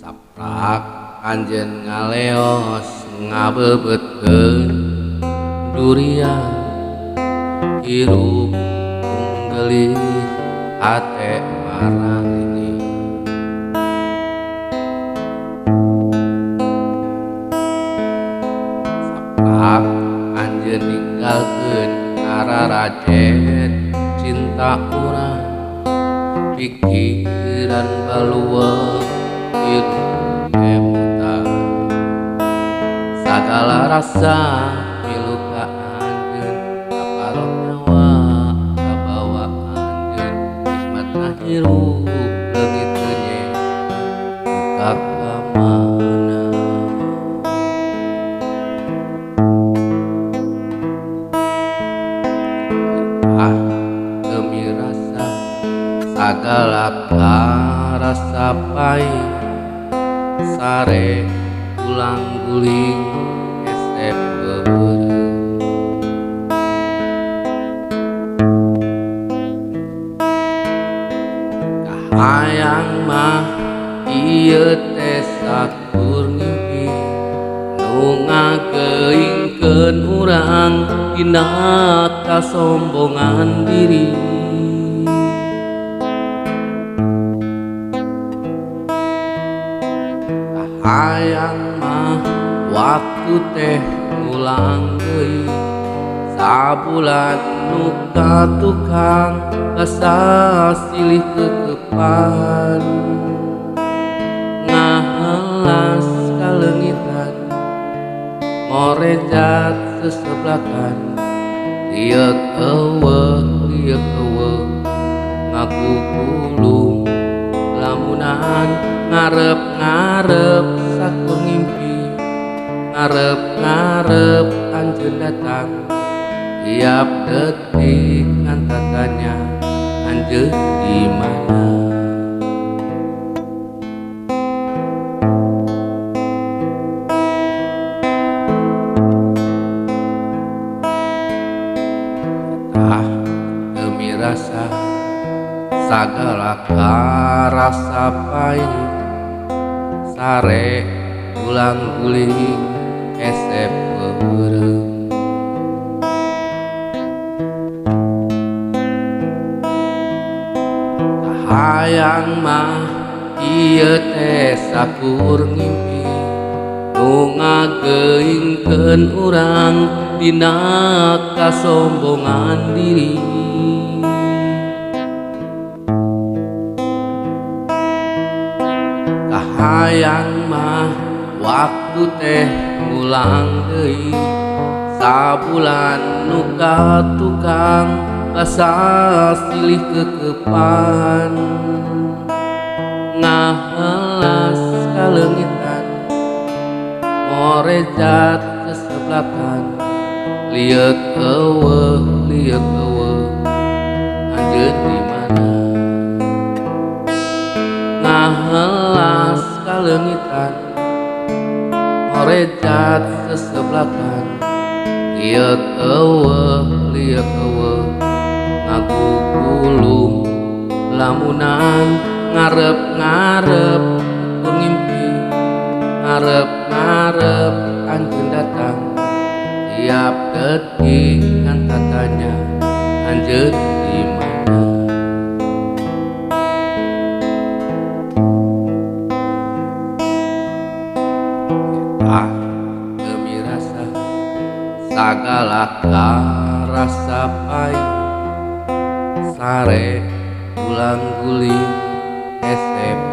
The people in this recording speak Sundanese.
Saprak anjeun ngaleos ngabebeutkeun durian hirup munggelih hate marani. Saprak anjeun ninggalkeun kararajet cinta urang pikiran baluweung hirup emutan sagala rasa milu ka anjeun kaparoh nyawa kabawa anjeun nikmatna hirup leungit teu ka kamana. Ah demi rasa sagala karasa pahit sare ulang guling esep beureum. Kahayang mah ieu teh sakur ngimpi nu ngageuingkeun urang dina kasombongan diri. Kahayang mah waktu teh ngulang deui sabulan nu katukang basa silih kekepan ngahelas kaleungitan ngorejat seseblakan lieuk eueuh ngagugulung lamunan ngarep-ngarep sakur ngimpi ngarep-ngarep anjeun datang tiap detik ngan tatanya anjeun di mana. Tah demi rasa sagala karasa pahit sare ulang guling esep beureum. Kahayang mah ieu teh sakur ngimpi nu ngageuingkeun urang dina kasombongan diri. Kahayang mah waktu teh ngulang deui sabulan nu katukang basa silih kekepan ngahelas kaleungitan ngorejat seseblakan lieuk eueuh anjeun di mana. Ngahelas kaleungitan ngorejat seseblakan lieuk eueuh ngagugulung lamunan ngarep-ngarep ukur ngimpi ngarep-ngarep anjeun datang tiap detik ngan tatanya anjeun di mana. Ah demi rasa sagala karasa pahit sare ulang guling esep.